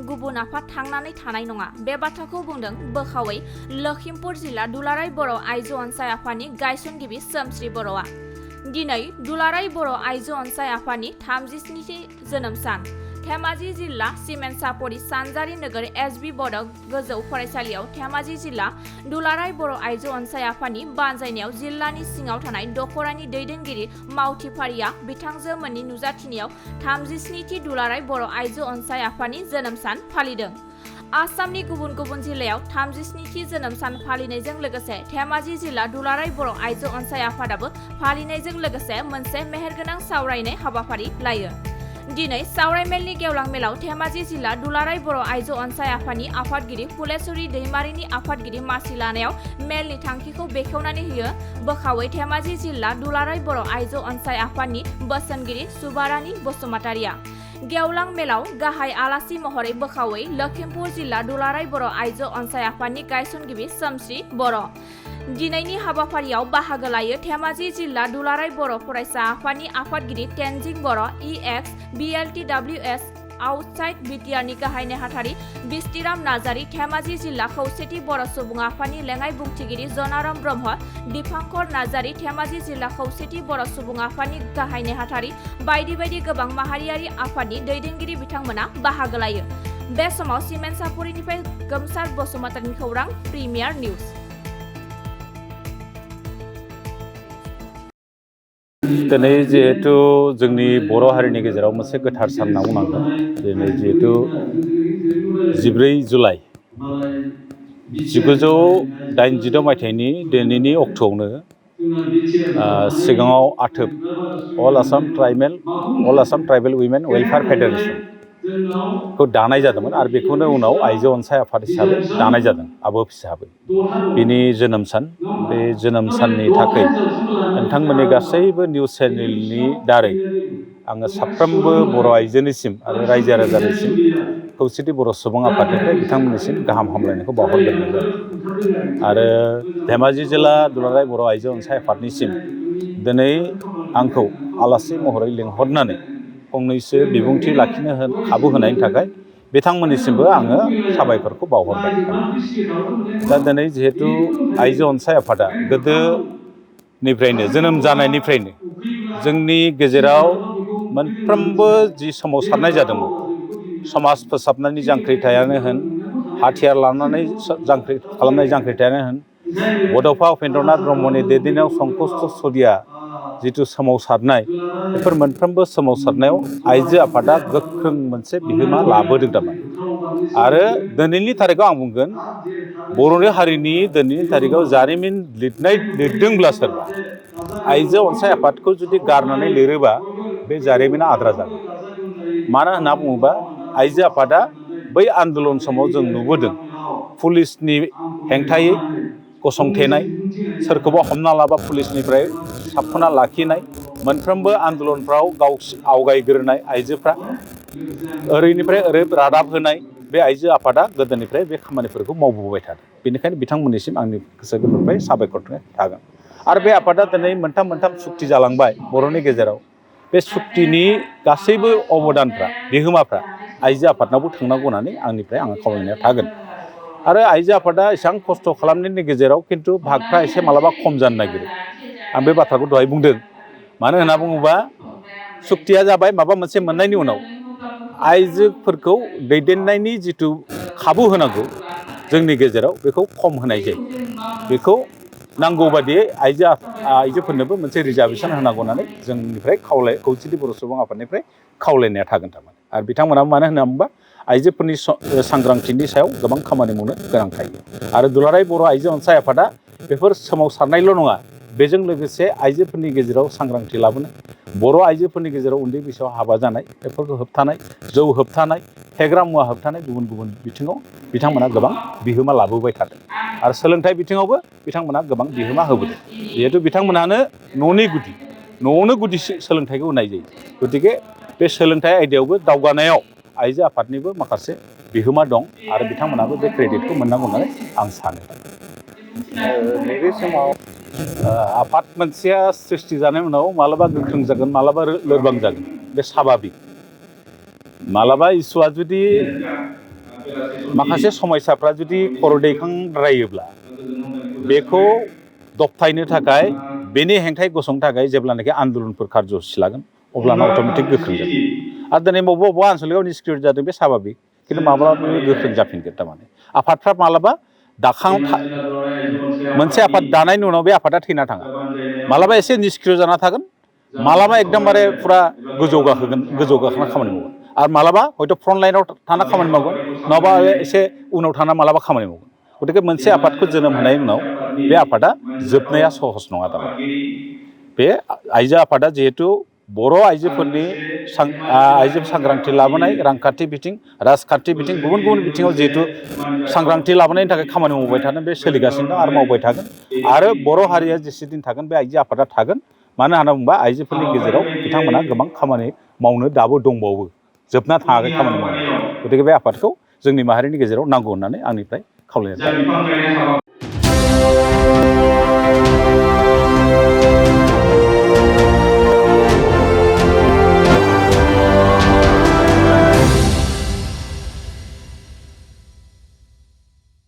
गुबुन आफाद थांनानै थानाय नङा बे बाथ्राखौ बुंदों बोखावै लखिमपुर जिल्ला दुलाराय बर' आइजो अनसाय आफादनि गायसनगिरि सोमश्री बर'आ दिनै दुलाराय बर' आइजो अनसाय आफादनि 37थि जोनोम सान धेमाजि जिल्ला सिमेन्सापरि सानजारि नोगोर एसबि बड' गोजौ फरायसालियाव धेमाजि जिल्ला दुलाराय बर' आइजो अनसाय आफादनि बानजायनायाव जिल्लानि सिङाव थानाय दखरानि दैदेनगिरि मावथि फारिया बिथांजो मोननि नुजाथिनायाव 37थि दुलाराय बर' आइजो अनसाय आफादनि जोनोम सान फालिदों। आसामनि गुबुन गुबुन जिल्लायाव 37थि जोनोम सान फालिनायजों लोगोसे धेमाजि जिल्ला दुलाराय बर' आइजो अनसाय आफादाबो फालिनायजों लोगोसे मोनसे मेहेरगोनां सावरायनाय हाबाफारि लायो। दिनै सावरायमेलनि गेवलां मेलाव धेमाजि जिल्ला दुलाराय बर' आइजो अनसाय आफादनि आफादगिरि फुलेश्वरी दैमारिनि आफादगिरि मासि लानायाव मेलनि थांखिखौ बेखेवनानै होयो बोखावै धेमाजि जिल्ला दुलाराय बर' आइजो अनसाय आफादनि बोसोनगिरि सुबारानी बसुमतारिया। गेवलां मेलाव गाहाय आलासि महरै बोखावै लखिमपुर जिल्ला दुलाराय बर' आइजो अनसाय आफादनि गायसनगिरि सोमश्री बर'। दिनैनि हाबाफारियाव बाहागो लायो धेमाजि जिल्ला दुलाराय बर' फरायसा आफादनि आफादगिरि तेनजिं बर' EX BLTWS Outside BTR नि गाहाय नेहाथारि बिस्तिराम नार्जारी धेमाजि जिल्ला खौसेथि बर' सुबुं आफादनि लेङाइ बुंथिगिरि जनाराम ब्रह्म दीपांकर नार्जारी धेमाजि जिल्ला खौसेथि बर' सुबुं आफादनि गाहाय नेहाथारि बायदि बायदि गोबां माहारियारि आफादनि दैदेनगिरि बिथांमोना बाहागो लायो। बे समाव सिमेन्सापुरिनिफ्राय गोमसार बसुमतारिनि खौरां प्रिमियार निउज। दिनै जिहेतु जोंनि बर' हारिनि गेजेराव मोनसे गोथार सान होनना बुंनांगोन दिनै जिहेतु 14 जुलाइ 1986 मायथाइनि दिनैनि अक्ट'आवनो सिगाङाव आथोब अल आसाम ट्राइबेल उइमेन वेलफेयार फेडारेसन खौ दानाय जादोंमोन आरो बेखौनो उनाव आइजो अनसाय आफाद हिसाबै दानाय जादों आबोफ हिसाबै बिनि जोनोम सान बे जोनोम साननि थाखाय नोंथांमोननि गासैबो निउज चेनेलनि दारै आङो साफ्रोमबो बर' आइजोनिसिम आरो रायजो राजानिसिम खौसेथि बर' सुबुं आफादनिफ्राय बिथांमोननिसिम गाहाम हामलायनायखौ बावहरग्रोनाय जाबाय आरो धेमाजि जिल्ला दुलाराय बर' आइजो अनसाय आफादनिसिम दिनै आंखौ आलासि महरै लिंहरनानै फंनैसो बिबुंथि लाखिनो खाबु होनायनि थाखाय बिथांमोननिसिमबो आङो साबायखरखौ बावहरबाय। दा दिनै जिहेतु आइजो अनसाय आफादा गोदोनिफ्रायनो जोनोम जानायनिफ्रायनो जोंनि गेजेराव मोनफ्रोमबो जि सोमावसारनाय जादोंमोन समाज फोसाबनायनि जांख्रिथायानो होन हाथियार लानानै खालामनाय जांख्रिथायानो होन बड'फा उपेन्द्रनाथ ब्रह्मनि दैदेननायाव संकष्ट सदिया जिथु सोमावसारनाय बेफोर मोनफ्रोमबो सोमावसारनायाव आइजो आफादा गोख्रों मोनसे बिहोमा लाबोदों थारमाने आरो दिनैनि थारिखआव आं बुंगोन बर' हारिनि दिनैनि थारिखआव जारिमिन लिरदोंब्ला सोरबा आइजो अनसाय आफादखौ जुदि गारनानै लिरोबा बे जारिमिना आद्रा जागोन। मानो होनना बुङोबा आइजो आफादा बै आन्दलन समाव जों नुबोदों पुलिसनि हेंथायै गसंथेनाय सोरखौबा हमना लाबा पुलिसनिफ्राय साबख'ना लाखिनाय मोनफ्रोमबो आन्दलनफ्राव आवगायग्रोनाय आइजोफ्रा ओरैनिफ्राय ओरै रादाब होनाय बे आइजो आफादा गोदोनिफ्राय बे खामानिफोरखौ मावबोबाय थादों। बेनिखायनो बिथांमोननिसिम आंनि गोसो गोरबोनिफ्राय साबायखर थागोन आरो बे आफादा दिनै मोनथाम सुक्ति जालांबाय बर'नि गेजेराव बे सुक्तिनि गासैबो अबदानफ्रा बिहोमाफ्रा आइजो आफादनावबो थांनांगौ होननानै आंनिफ्राय आङो खावलायनाया थागोन आरो आइजो आफादा एसेबां खस्थ' खालामनायनि गेजेराव खिन्थु भागफ्रा एसे मालाबा खम जानो नागिरो आं बे बाथ्राखौ दहाय बुंदों। मानो होनना बुङोबा सुक्तिया जाबाय माबा मोनसे मोननायनि उनाव आइजोफोरखौ दैदेननायनि जिथु खाबु होनांगौ जोंनि गेजेराव बेखौ खम होनाय जायो बेखौ नांगौ बादियै आइजोफोरनोबो मोनसे रिजार्भेसन होनांगौ होननानै जोंनिफ्राय खौसेथि बर' सुबुं आफादनिफ्राय खावलायनाया थागोन थारमाने आरो बिथांमोना मानो होनना बुङोबा आइजोफोरनि सांग्रांथिनि सायाव गोबां खामानि मावनो गोनां थायो आरो दुलाराय बर' आइजो अनसाय आफादा बेफोर सोमावसारनायल' नङा बेजों लोगोसे आइजोफोरनि गेजेराव सांग्रांथि लाबोनाय बर' आइजोफोरनि गेजेराव उन्दै बैसोआव हाबा जानाय बेफोरखौ होबथानाय जौ होबथानाय फेग्रा मुवा होबथानाय गुबुन बिथिङाव बिथांमोना गोबां बिहोमा लाबोबाय थादों आरो सोलोंथाइ बिथिङावबो बिथांमोना गोबां बिहोमा होबोदों जिहेतु बिथांमोनानो न'आवनो गुदि सोलोंथाइखौ होनाय जायो गतिके बे सोलोंथाइ आयदायावबो दावगानायाव आइजो आफादनिबो माखासे बिहोमा दं आरो बिथांमोनाबो बे क्रेडिटखौ मोननांगौ होननानै आं सानो। नैबे समाव आफाद मोनसेया सृष्टि जानायनि उनाव मालाबा गोख्रों जागोन मालाबा लोरबां जागोन बे साभाबिक मालाबा इसुआ जुदि माखासे समयसाफ्रा जुदि खर' दैखांद्रायोब्ला बेखौ दबथायनो थाखाय बेनि हेंथायै गसंनो थाखाय जेब्लानाखि आन्दलनफोर कार्ज'सुचि लागोन अब्लाना अट'मेटिक गोख्रों जागोन आरो दिनै बबेबा आनसलिकआव निष्क्रिय जादों बे साभाबिक खिन्थु माब्लाबा गोख्रों जाफिनगोन थारमाने आफादफ्रा मालाबा मोनसे आफाद दानायनि उनाव बे आफादा थैना थाङा मालाबा एसे निष्क्रिय जाना थागोन मालाबा एकदमबारे फुरा गोजौ गाखोना खामानि मावगोन आरो मालाबा हयथ' फ्रन्ट लाइनाव थाना खामानि मावगोन नङाबा एसे उनाव थाना मालाबा खामानि मावगोन गतिके मोनसे आफादखौ जोनोम होनायनि उनाव बे आफादा जोबनाया सहस नङा थारमाने बे आइजो आफादा जिहेतु बर' आइजोफोरनि आइजो सांग्रांथि लाबोनाय रांखान्थि बिथिं राजखान्थि बिथिं गुबुन गुबुन बिथिङाव जिहेतु सांग्रांथि लाबोनायनि थाखाय खामानि मावबाय थादों बे सोलिगासिनो दं आरो मावबाय थागोन आरो बर' हारिया जेसेदिन थागोन बे आइजो आफादा थागोन मानो होनना बुङोबा आइजोफोरनि गेजेराव बिथांमोना गोबां खामानि मावनो दाबो दंबावो जोबना थाङाखै खामानि मावनाय गतिके बे आफादखौ जोंनि माहारिनि गेजेराव नांगौ होननानै आंनिफ्राय खावलायनाय थाबाय